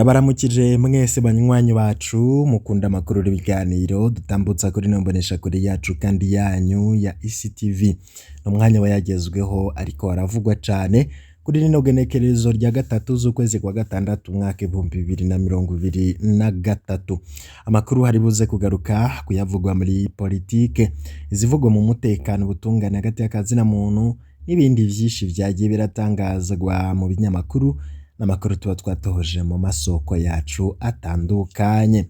Ndabaramukije mwese banywanyi bacu mukunda amakuru n'ibiganiro dutambutsa kuri ino mboneshakure yacu kandi yanyu ya ECTV. Ni umwanya wayagezweho ariko aravugwa cane kuri rino genekerezo rya gatatu z'ukwezi kwa gatandatu umwaka 2023. Amakuru hari buze kugaruka kuyavugwa muri politike, izivugwa mu mutekano, ubutungane hagati y'akazina muntu n'ibindi vyinshi vyagiye biratangazwa mu binyamakuru n'amakuru tuba twatohoje mu masoko yacu atandukanye.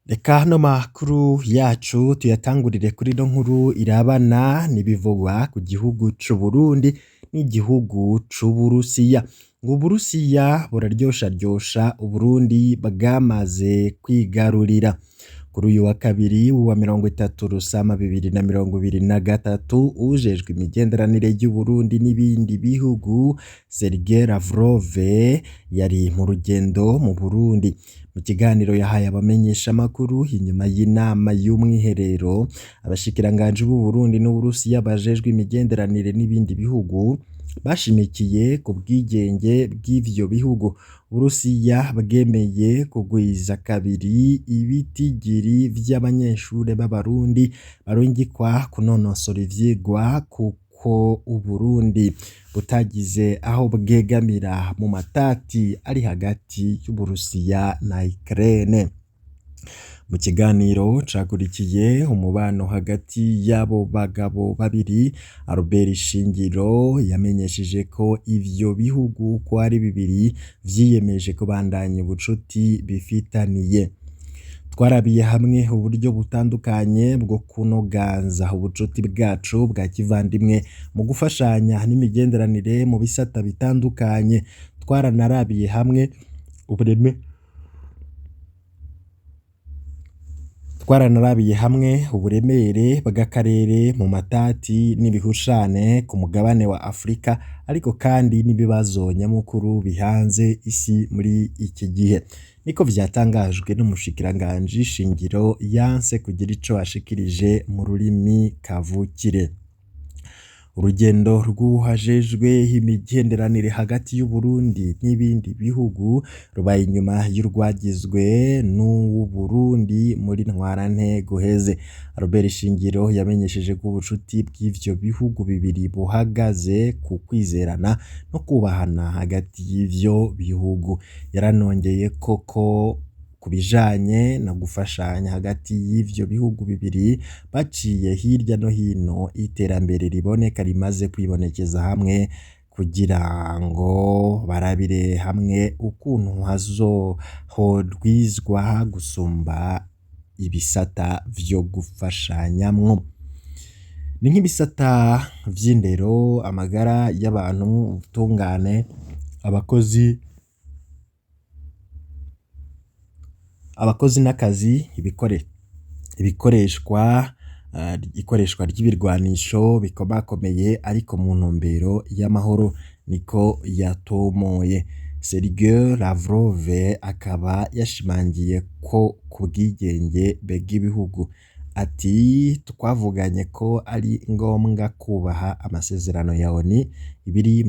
Reka ano makuru yacu tuyatangurire kuri ino nkuru irabana n'ibivugwa ku gihugu c'Uburundi n'igihugu c'Uburusiya. Ngo Uburusiya buraryosharyosha Uburundi bwamaze kwigarurira. Kuri uyu wa kabiri wa 30 Rusama 2023, uwujejwe imigenderanire y'Uburundi n'ibindi bihugu Sergei Lavrov yari mu rugendo mu Burundi. Mu kiganiro yahaye abamenyeshamakuru inyuma y'inama y'umwiherero, abashikiranganji b'Uburundi n'Uburusiya bajejwe imigenderanire n'ibindi bihugu bashimikiye ku bwigenge bw'ivyo bihugu. Uburusiya bwemeye kugwiza kabiri ibitigiri vy'abanyeshure b'Abarundi barungikwa kunonosora ivyigwa kuko Uburundi butagize aho bwegamira mu matati ari hagati y'Uburusiya na Ukraine. Mu kiganiro cakurikiye umubano hagati y'abo bagabo babiri, Albert Shingiro yamenyesheje ko ivyo bihugu ko ari bibiri vyiyemeje kubandanya ubucuti bifitaniye. Twarabiye hamwe uburyo butandukanye bwo kunoganza ubucuti bwacu bwa kivandimwe mu gufashanya n'imigenderanire mu bisata bitandukanye. Twaranarabiye hamwe ubureme Twaranarabiye hamwe uburemere bw'akarere mu matati n'ibihushane ku mugabane wa Afrika, ariko kandi n'ibibazo nyamukuru bihanze isi muri iki gihe. Niko vyatangajwe n'umushikiranganji Shingiro yanse kugira ico ashikirije mu rurimi kavukire. Urugendo rw'uwajejwe imigenderanire hagati y'Uburundi n'ibindi bihugu rubaye inyuma y'urwagizwe n'uw'Uburundi muri ntwarante guheze. Albert Shingiro yamenyesheje ko ubucuti bw'ivyo bihugu bibiri buhagaze ku kwizerana no kubahana hagati y'ivyo bihugu. Yaranongeye koko ku bijanye no gufashanya hagati y'ivyo bihugu bibiri baciye hirya no hino iterambere riboneka rimaze kwibonekeza hamwe kugira ngo barabire hamwe ukuntu hazohorwizwa gusumba ibisata vyo gufashanyamwo. Ni nk'ibisata vy'indero, amagara y'abantu, ubutungane, abakozi n'akazi, ibikoreshwa, ikoreshwa ry'ibirwanisho bikomakomeye ariko mu ntumbero y'amahoro, niko yatomoye. Sergei Lavrov akaba yashimangiye ko ku bwigenge bw'ibihugu. Ati twavuganye ko ari ngombwa kubaha amasezerano ya ONU, ibiri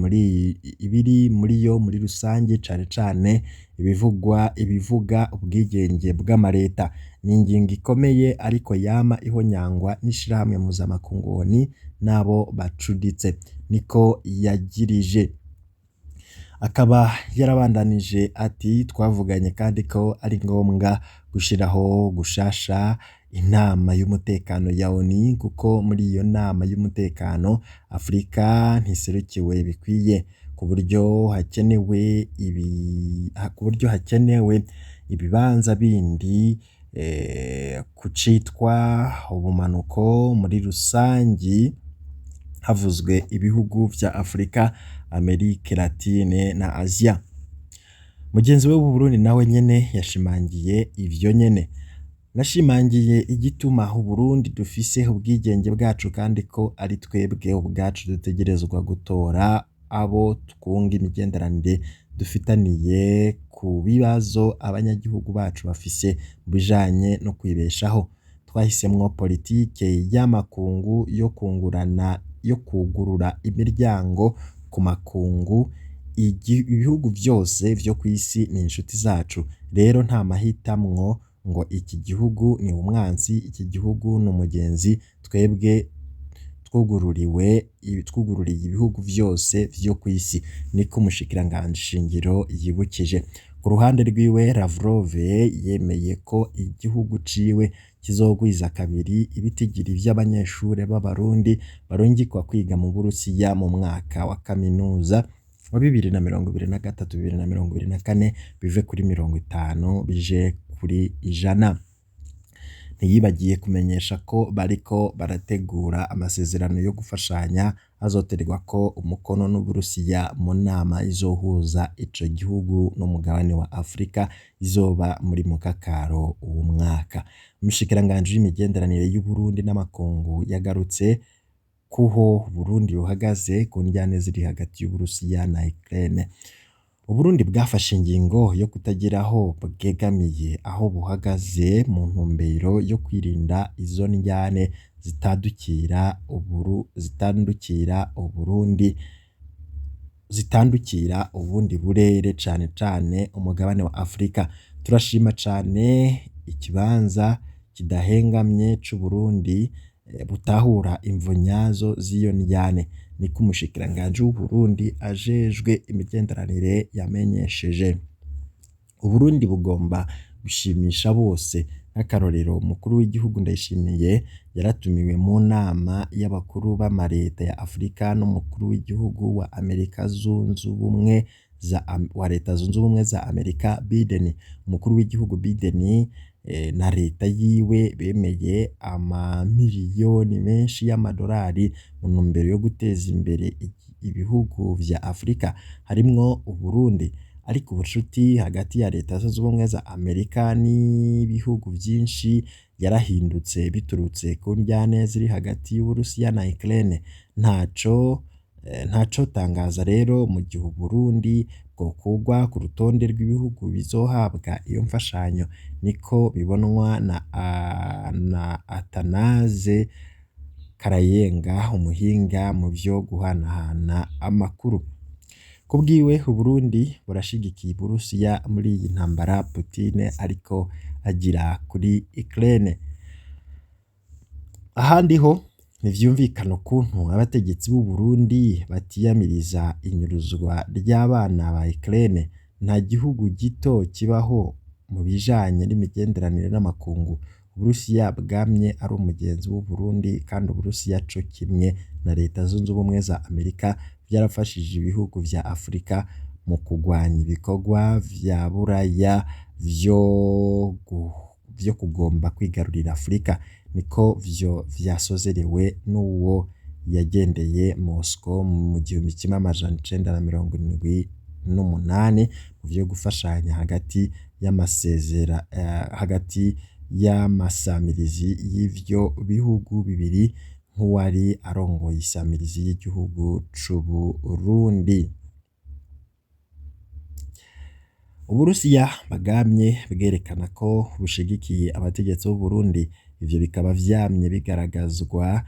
muri yo muri rusange cane cane ibivugwa ibivuga ubwigenge bw'amareta. Ni ingingo ikomeye ariko yama ihonyangwa n'ishirahamwe mpuzamakungu ONU n'abo bacuditse, niko yagirije. Akaba yarabandanije ati twavuganye kandi ko ari ngombwa gushiraho gushasha inama y'umutekano ya ONU kuko muri iyo nama y'umutekano Afrika ntiserukiwe bikwiye ku buryo hakenewe ku buryo hakenewe ibibanza bindi kucitwa ubumanuko muri rusangi havuzwe ibihugu vya Afrika, Amerika Latine na Asia. Mugenzi we w'Uburundi nawe nyene yashimangiye ivyo nyene. Nashimangiye igituma Uburundi dufise ubwigenge bwacu kandi ko ari twebwe ubwacu dutegerezwa gutora abo twunga imigenderanire dufitaniye ku bibazo abanyagihugu bacu bafise mu bijanye no kwibeshaho. Twahisemwo politike y'amakungu yo kungurana yo kwugurura imiryango ku makungu. Ibihugu vyose vyo kw'isi ni inshuti zacu, rero nta mahitamwo ngo iki gihugu ni umwansi, iki gihugu ni umugenzi, twebwe twugururiye ibihugu vyose vyo kw'isi, niko umushikiranganji Shingiro yibukije. Ku ruhande rwiwe, Lavrov yemeye ko igihugu ciwe kizogwiza kabiri ibitigiri vy'abanyeshure b'Abarundi barungikwa kwiga mu Burusiya mu mwaka wa kaminuza wa 2023 2024, bive kuri 50 bije kuri 100. Ntiyibagiye kumenyesha ko bariko barategura amasezerano yo gufashanya azoterwako umukono n'Uburusiya mu nama izohuza ico gihugu n'umugabane wa Afrika izoba muri mukakaro uwu mwaka. Umushikiranganji w'imigenderanire y'Uburundi n'amakungu yagarutse kuho Burundi buhagaze ku ndyane ziri hagati y'Uburusiya na Ukraine. Uburundi bwafashe ingingo yo kutagira aho bwegamiye aho buhagaze mu ntumbero yo kwirinda izo ndyane zitandukira Uburundi, zitandukira ubundi burere, cane cane umugabane wa Afrika. Turashima cane ikibanza kidahengamye c'Uburundi butahura imvo nyazo z'iyo ndyane, niko umushikiranganji w'Uburundi ajejwe imigenderanire yamenyesheje. Uburundi bugomba gushimisha bose. Nk'akarorero, umukuru w'igihugu Ndayishimiye yaratumiwe mu nama y'abakuru b'amareta ya Afrika n'umukuru w'igihugu wa Amerika zunze ubumwe za wa Leta zunze ubumwe za Amerika Biden. Umukuru w'igihugu Biden na leta yiwe bemeye amamiliyoni menshi y'amadolari mu ntumbero yo guteza imbere ibihugu vya Afrika harimwo Uburundi. Ariko ubucuti hagati ya Leta zunze ubumwe za Amerika n'ibihugu vyinshi yarahindutse biturutse ku ndyane ziri hagati y'Uburusiya na Ukraine. Ntacotangaza rero mu gihe Uburundi bwokurwa ku rutonde rw'ibihugu bizohabwa iyo mfashanyo, niko bibonwa na Athanase Karayenga, umuhinga mu vyo guhanahana amakuru. Kubwiwe, Uburundi burashigikiye Uburusiya muri iyi ntambara Putin ariko agira kuri Ukraine. Ahandi ho ntivyumvikana ukuntu abategetsi b'Uburundi batiyamiriza inyuruzwa ry'abana ba Ukraine. Nta gihugu gito kibaho mu bijanye n'imigenderanire n'amakungu. Uburusiya bwamye ari umugenzi w'Uburundi, kandi Uburusiya co kimwe na Leta zunze ubumwe za Amerika vyarafashije ibihugu vya Afrika mu kugwanya ibikorwa vya buraya vyo kugomba kwigarurira Afrika, niko vyo vyasozerewe n'uwo yagendeye Moscow mu 1978 mu vyo gufashanya hagati y'amasezera hagati y'amasamirizi y'ivyo bihugu bibiri, nk'uwari arongoye isamirizi y'igihugu c'Uburundi. Uburusiya bwamye bwerekana ko bushigikiye abategetsi b'Uburundi, ivyo bikaba vyamye bigaragazwa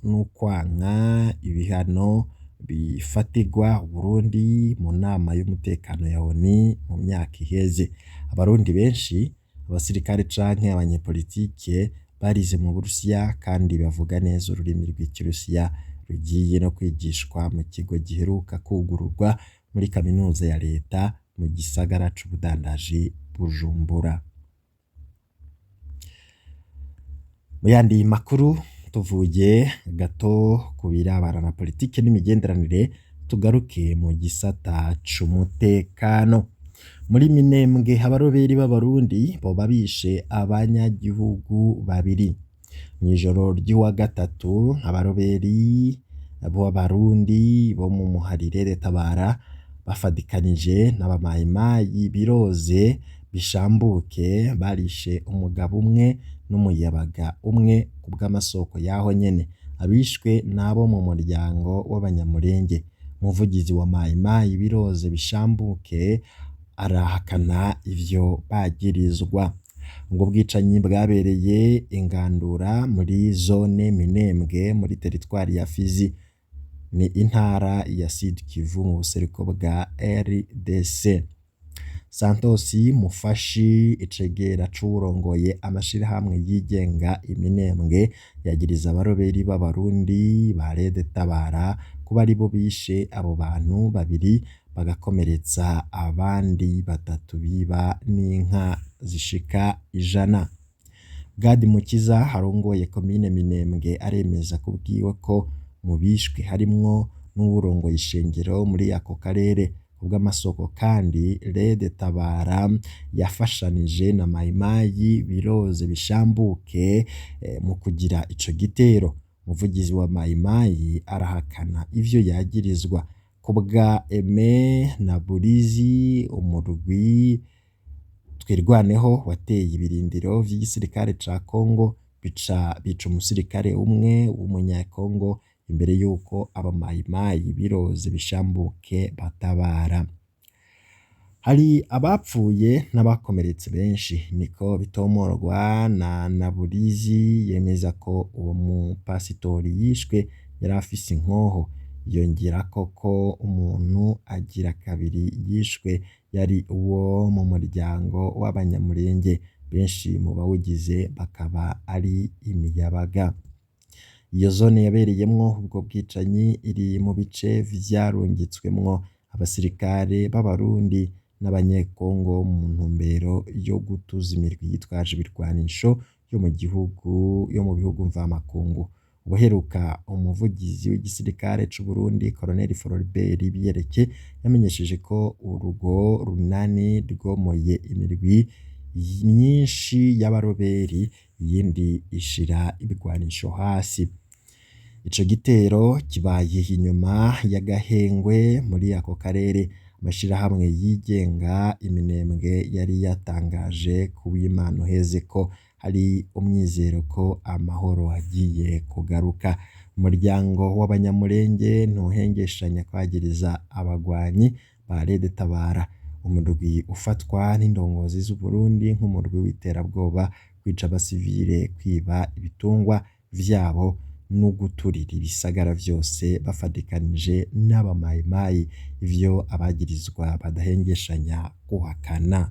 n'ukwanka ibihano bifatirwa Uburundi mu nama y'umutekano ya ONU mu myaka iheze. Abarundi benshi, abasirikare canke abanyepolitike, barize mu Burusiya kandi bavuga neza ururimi rw'ikirusiya, rugiye no kwigishwa mu kigo giheruka kwugururwa muri kaminuza ya leta mu gisagara c'ubudandaji Bujumbura. Mu yandi makuru, tuvuye gato ku birabana na politike n'imigenderanire, tugaruke mu gisata c'umutekano. Muri Minembwe, abaroberi b'Abarundi boba bishe abanyagihugu babiri. Mw'ijoro ry'uwa gatatu, abaroberi b'Abarundi bo mu muharire Tabara bafadikanije n'abamayimayi biroze bishambuke barishe umugabo umwe n'umuyabaga umwe kubw'amasoko yaho nyene. Abishwe n'abo mu muryango w'Abanyamulenge. Umuvugizi wa Mayimayi Biroze Bishambuke arahakana ivyo bagirizwa. Ubwo bwicanyi bwabereye i Ngandura muri zone Minembwe muri teritwari ya Fizi. Ni intara ya Sud Kivu mu buseruko bwa RDC. Santos Mufashi, icegera c'uwurongoye amashirahamwe yigenga Iminembwe, yagiriza abaroberi b'Abarundi ba Rede Tabara kuba aribo bishe abo bantu babiri bagakomeretsa abandi batatu biba n'inka zishika 100. Gad Mukiza arongoye komine Minembwe aremeza kubwiwe ko mu bishwe harimwo n'uwurongoye ishengero muri ako karere. Kubw'amasoko kandi, Rede Tabara yafashanije na Mayimayi Biroze Bishambuke mu kugira ico gitero. Umuvugizi wa Mayimayi arahakana ivyo yagirizwa. Kubwa Aime Naburizi, umurwi Twirwaneho wateye ibirindiro vy'igisirikare ca Congo bica umusirikare umwe w'umunyakongo imbere y'uko abamayimayi Biroze Bishambuke batabara. Hari abapfuye n'abakomeretse benshi, niko bitomorwa na Naburizi yemeza ko uwo mupasitori yishwe yari afise inkoho. Yongerako ko umuntu agira kabiri yishwe yari uwo mu muryango w'Abanyamulenge, benshi mu bawugize bakaba ari imiyabaga. Iyo zone yabereyemwo ubwo bwicanyi iri mu bice vyarungitswemwo abasirikare b'Abarundi n'Abanyekongo mu ntumbero yo gutuza imirwi yitwaje ibirwanisho yo mu gihugu yo mu bihugu mvamakungu. Ubuheruka umuvugizi w'igisirikare c'Uburundi Colonel Floribert Biyereke yamenyesheje ko urwo runani rwomoye imirwi myinshi y'abaroberi, iyindi ishira ibigwanisho hasi. Ico gitero kibaye inyuma y'agahengwe muri ako karere. Amashirahamwe yigenga Iminembwe yari yatangaje ku w'Imana uheze ko hari umwizero ko amahoro agiye kugaruka. Umuryango w'Abanyamulenge ntuhengeshanya kwagiriza abagwanyi ba Rede Tabara, umurwi ufatwa n'indongozi z'Uburundi nk'umurwi w'iterabwoba, kwica abasivile, kwiba ibitungwa vyabo no guturira ibisagara vyose bafadikanije n'abamayimayi, ivyo abagirizwa badahengeshanya guhakana.